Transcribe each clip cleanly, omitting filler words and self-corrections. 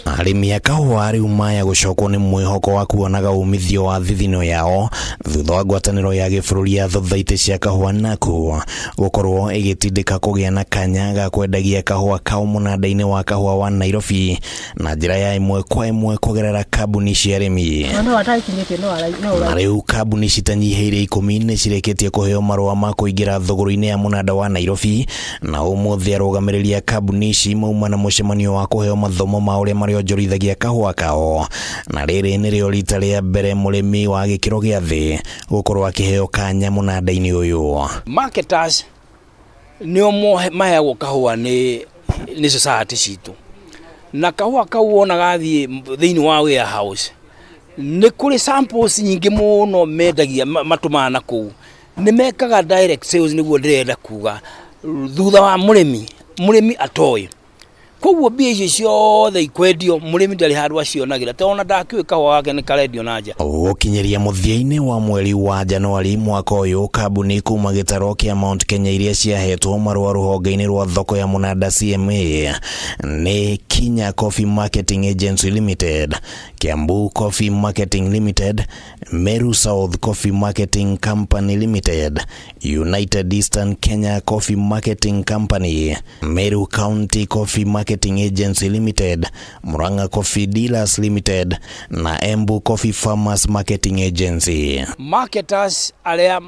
Arĩmi a kahũa rĩu maya gũcokwo nĩ mwĩhoko wa kuonaga umithio wa thithino yao thutha wa ngwatanĩro ya gĩbũrũri ya thothaitĩ cia kahũa NACU gũkorwo ĩgĩtindĩka kũgĩa na kanya ga kwendagia kahũa kao mũnanda-inĩ wa kahũa wa Nairobi na njĩra ya ĩmwe kwa ĩmwe kũgerera kambuni cia arĩmi. Na rĩu kambuni citanyihĩire 10 nĩ cirĩkĩtie kũheo marũa ma kũingĩra thũgũrĩ-inĩ ya mũnanda wa Nairobi, na ũmũthĩ arũgamĩrĩri a kambuni ici mauma na mũcemanio wa kũheo mathomo ma ũrĩa marĩonjorithagia kahũa kao, na rĩrĩ nĩrĩo rita rĩa mbere mũrĩmi wa gĩkĩro gĩa thĩ gũkorwo akĩheo kanya mũnanda-inĩ ũyũ. Marketers nĩo maheagwo kahũa nĩ society citũ, na kahũa kau wona gathiĩ thĩinĩ wa warehouse nĩ kũrĩ samples nyingĩ mũno mendagia matũmaga na kũu, nĩ mekaga direct sales nĩguo ndĩrenda kuga, thutha wa mũrĩmi, mũrĩmi atoĩ. Koguo mbia icio ciothe ikwendio mũrĩmi ndarĩ handũ acionagĩra tondũ ona ndakĩũĩ kahũa gake nĩ karendio na nja. Gũkinyĩria mũthia-inĩ wa mweri wa Januari mwaka ũyũ, kambuni kuma gĩtaro kĩa Mount Kenya iria ciahetwo marũa rũhonge-inĩ rwa thoko ya mũnanda CMA nĩ Kinya Coffee Marketing Agency Limited, Kiambu Coffee Marketing Limited, Meru South Coffee Marketing Company Limited, United Eastern Kenya Coffee Marketing Company, Meru County Coffee Marketing Agency Limited, Murang'a Coffee Dealers Limited na Embu Coffee Farmers Marketing Agency. Marketers arĩa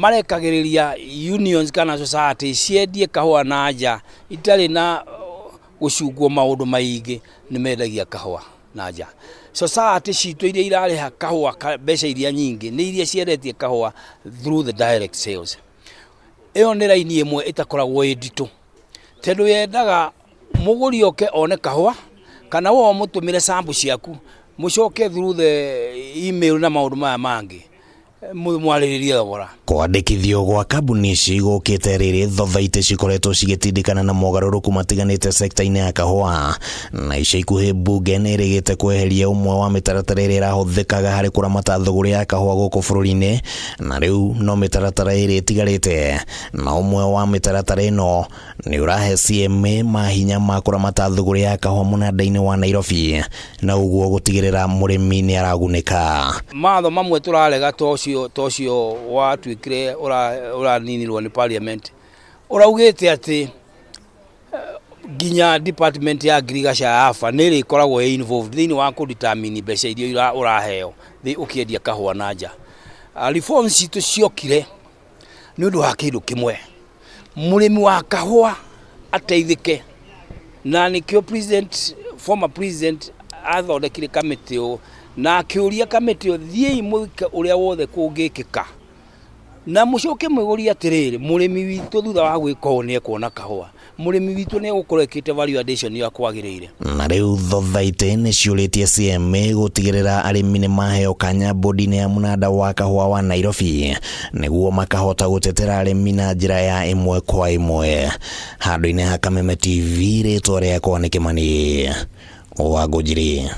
marekagĩrĩria unions kana society ciendie kahũa na nja itarĩ na gũcungwo maũndũ maingĩ nĩ mendagia kahũa na nja. Society citũ iria irarĩha kahũa mbeca iria nyingĩ nĩ iria ciendetie kahũa through the direct sales. Ĩyo nĩ raini ĩmwe ĩtakoragwo ĩ nditũ, tondũ yendaga mũgũri oke one kahũa, kana we ũmũtũmĩre sample ciaku, mũcoke through the email na maũndũ maya mangĩ, mwarĩrĩrie thogora. Kwandĩkithio gwa kambuni ici gũkĩte rĩrĩ thothaitĩ cikoretwo cigĩtindĩkana na mogarũrũku matiganĩte sekta-inĩ ya kahũa, na ica ikuhĩ mbunge nĩ ĩrĩgĩte kweheria ũmwe wa mĩtaratara ĩrĩa ĩrahũthĩkaga harĩ kũramata thũgũrĩ ya kahũa gũkũ bũrũri-inĩ, na rĩu no mĩtaratara ĩrĩ ĩtigarĩte, na ũmwe wa mĩtaratara ĩno nĩ ũrahe CMA mahinya ma kũramata thũgũrĩ ya kahũa mũnanda-inĩ wa Nairobi, na ũguo gũtigĩrĩra mũrĩmi nĩ aragunĩka. Matho mamwe tũrarega ta ũcio ta ũcio watuĩkire ũraninirwo nĩ parliament, ũraugĩte atĩ nginya department ya ngirigaca ya AFA nĩ ĩrĩkoragwo ĩ involved thĩinĩ wa kũ determine mbeca iria ũraheo ũkĩendia kahũa na nja. Reforms citũ ciokire nĩ ũndũ wa kĩndũ kĩmwe, mũrĩmi wa kahũa ateithĩke, na nĩkĩo president, former president athondekire kamĩtĩ ũũ na akĩũria kamĩtĩ ĩyo thiĩi mwĩke ũrĩa wothe kũngĩkĩka na mũcoke mwĩũrie atĩrĩrĩ, mũrĩmi witũ thutha wa gwĩka ũũ nĩ ekuona kahũa, mũrĩmi witũ nĩ egũkorwo ekĩte value addition ĩrĩa kwagĩrĩire. Na rĩu thothaitĩ nĩ ciũrĩtie CMA gũtigĩrĩra arĩmi nĩ maheo kanya bodi-inĩ ya mũnanda wa kahũa wa Nairobi nĩguo makahota gũtetera arĩmi na njĩra ya ĩmwe kwa ĩmwe. Handũ-inĩ ha Kameme TV, rĩtwa rĩakwa nĩ Kĩmani wa Ngũnjiri.